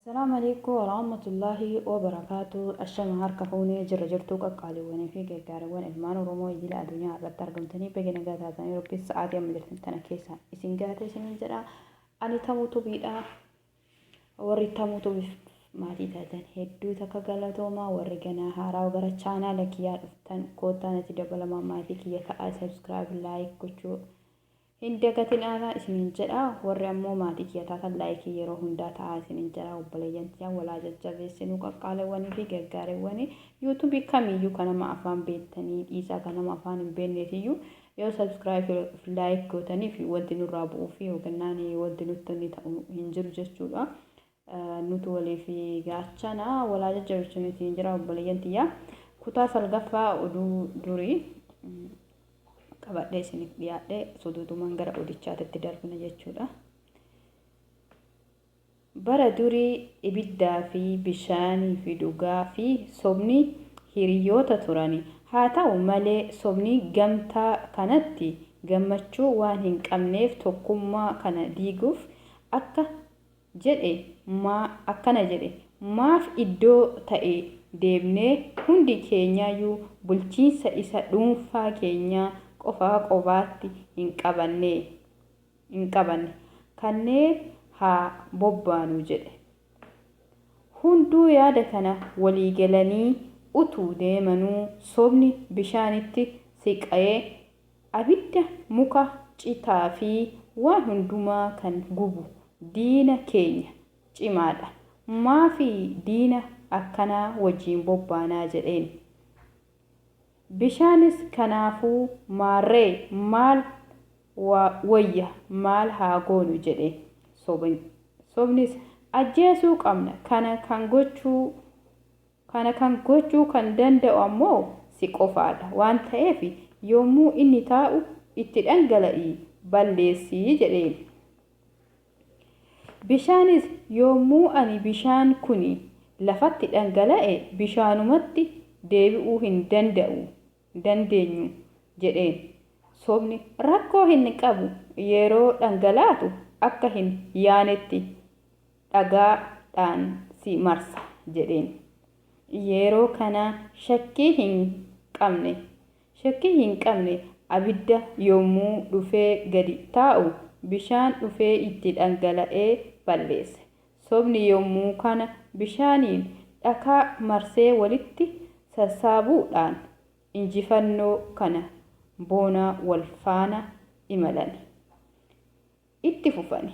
Assalaamu alaikum warahmatullaahi wabarakaatu. Ashama harka fuunee jirra jirtuu qaqqaaliiwwanii fi gargaariiwwan ilmaan Oromoo idila addunyaa irratti argamtanii baga nagaa taatanii Rabbi sa'aatii amma jirtan tana keessa isin gaate isiniin jedha. Ani Tamuu Tubiidha. Warri Tamuu Tubiif maatii taatan hedduu takka galatoomaa. Warri ganaa haaraa gara chaanaala kiyyaa dhuftan koottaa natti dabalamaa, maatii kiyya ta'aa, subscribe, like gochuu hin dagatinaa isiniin jedha. Warri ammoo maatii kiyya taatan like yeroo hundaa ta'aa isiniin jedha. Obboleeyyan tiyya, walaa jajjabeessinuu, qaqqaaleewwanii fi gaggaareewwanii. YouTubeii kamiyyuu kan nama afaan beektanii dhiisaa, kan nama afaan hin beekneetiyyuu yoo subscribe, like gootanii fi wanti nurraa bu'uu fi yookiin wanti nutti inni ta'u hin jiru jechuudha. Nutu waliif gaachana, walaa jajjabeessinuu isiniin jira. Obboleeyyan tiyya, kutaa salgaffaa oduu durii qabadhee isiniif dhiyaadhe, suduudumaan gara odichaatitti darbina jechuudha. Bara durii ibiddaa fi bishaanii fi dhugaa fi sobni hiriyoota turani. Haa ta'u malee, sobni gamtaa kanatti gammachuu waan hin qabneef tokkummaa kana diiguuf akka jedhe maa akkana jedhe: "Maaf iddoo ta'e deemnee hundi keenyaayyuu bulchiinsa isa dhuunfaa keenyaa qofaa qofaatti hin qabanne? Kanneen haa bobbaanu" jedhe. Hunduu yaada kana walii galanii utuu deemanuu sobni bishaanitti siqee, "Abidda muka citaa fi waan hundumaa kan gubu diina keenya cimaadha. Maafi diina akkanaa wajjin bobbaanaa?" jedheen. Bishaanis, "Kanaafuu maarree maal wayya? Maal haa goonu?" jedhe. Sobnis, "Ajjeesuu qabna. Kana kan gochuu kan danda'u ammoo si qofaadha waan ta'eef, yommuu inni taa'u itti dhangala'ii balleessii" jedheen. Bishaanis, "Yommuu ani bishaan kuni lafatti dhangala'e bishaanumatti deebi'uu hin danda'u dandeenyu" jedheen. Sobni, "Rakkoo hin qabu, yeroo dhangalaatu akka hin yaanetti dhagaadhaan si marsa" jedheen. Yeroo kana shakkii hin qabne abidda yommuu dhufee gadi taa'u bishaan dhufee itti dhangala'ee balleesse. Sobni yommuu kana bishaaniin dhakaa marsee walitti sassaabuudhaan injifannoo kana boonaa wal faana imalan itti fufani.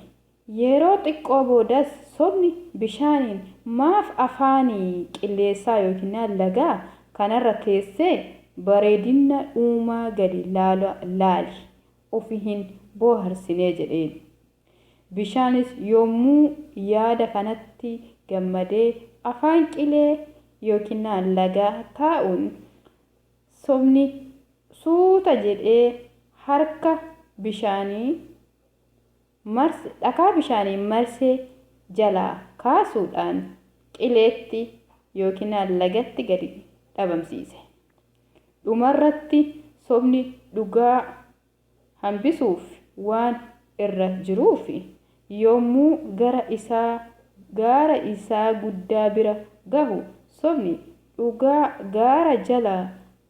Yeroo xiqqoo boodas sobni bishaaniin, "Maaf afaanii qilleensaa yookiin lagaa kanarra teessee bareedina uumaa gadi laali ofi hin bohaarsinee?" jedheen. Bishaanis yommuu yaada kanatti gammadee afaan qilee yookiin lagaa taa'uun sobni suuta jedhee harka bishaanii dhakaa bishaanii marsee jalaa kaasuudhaan qileetti yookiin lagatti gadi dhabamsiise. Dhumarratti sobni dhugaa hambisuuf waan irra jiruuf yommuu gara isaa gaara isaa guddaa bira gahu sobni dhugaa gaara jala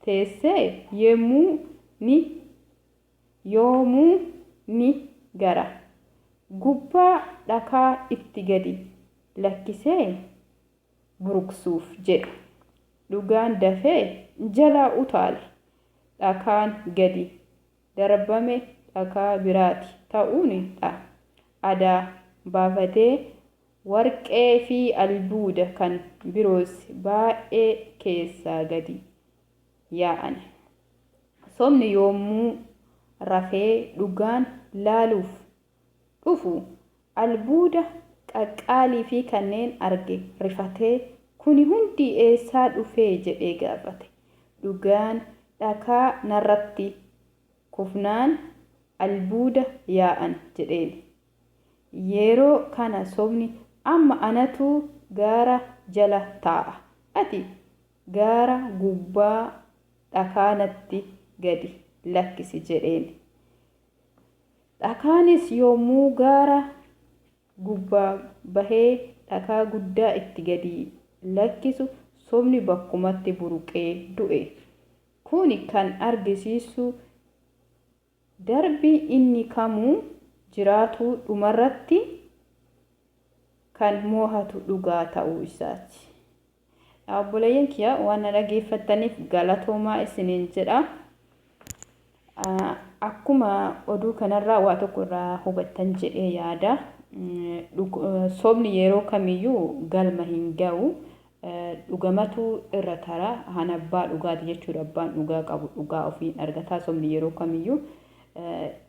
teessee yommuu ni gara gubbaa dhakaa itti gadi lakkisee buruqsuuf jedhu dhugaan dafee jalaa utaale. Dhakaan gadi darbame dhakaa biraati ta'uun dha adaa baafatee warqee fi albuuda kan biroos baay'ee keessaa gadi yaa'an. Sobni yommuu rafee dhugaan laaluuf dhufu albuuda qaqqaalii fi kanneen arge rifatee, "Kuni hundi eessaa dhufee?" jedhee gaafate. Dhugaan, "Dhakaa narratti kufnaan albuuda yaa'an" jedheen. Yeroo kana sobni, "Amma anatu gaara jala taa'a, ati gaara gubbaa dhakaa natti gadi lakkisi" jedheen. Dhakaanis yommuu gaara gubbaa bahee dhakaa guddaa itti gadi lakkisu sobni bakkumatti buruqee du'e. Kuni kan argisiisu darbii inni kamuu jiraatu dhumarratti kan moohatu dhugaa ta'uu isaati. Obboleeyyan kiyya, waan na dhageeffattaniif galatoomaa isiniin jedha. Akkuma oduu kanarraa waa tokko irraa hubattan jedhee yaada. Sobni yeroo kamiyyuu galma hin ga'u. Dhugamatu irra tara. Han abbaa dhugaati jechuudha. Abbaan dhugaa qabu dhugaa ofiin argataa. Sobni yeroo kamiyyuu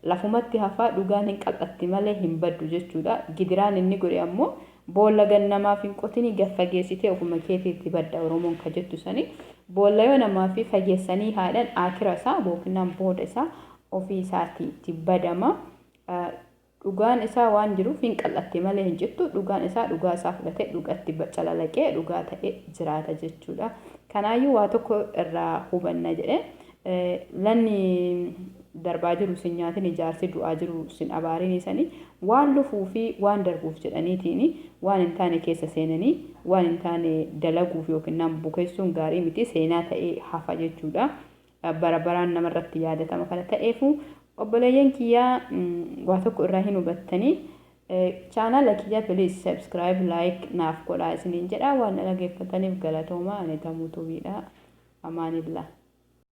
lafumatti hafaa, dhugaan hin qal'atti malee hin baddu jechuudha. Gidiraan inni godhe ammoo boolla gannamaaf hin qotini, gad fageessitee ofuma keetiitti badda Oromoon ka jettu sani. Boolla yoo namaa fi fageessanii haadhan, akira isaa yookiin booda isaa ofii isaatii itti badama. Dhugaan isaa waan jiruuf hin qal'atte malee hin cittu. Dhugaan isaa dhugaa isaa fudhatee dhugatti calalaqee dhugaa ta'ee jiraata jechuudha. Kanaayyuu waa tokko irraa hubanna jedhee, lanni darbaa jiru sin nyaatin, ijaarsi du'aa jiru sin abaarin sanii, waan lufuu fi waan darbuuf jedhaniitiin waan hin taane keessa seenanii waan hin taane dalaguuf yookiin nama bukeessuun gaarii miti, seenaa ta'ee hafa jechuudha. Bara baraan namarratti yaadatama. Kana ta'eefu, obboleeyyan kiyyaa, waa tokko irraa hin hubattanii. Chaanaala kiyya please subscribe, like naaf godhaa isiniin jedha. Waan na dhageeffataniif galatoomaa. Ani Tamuu Tubiidha. Amaanillah.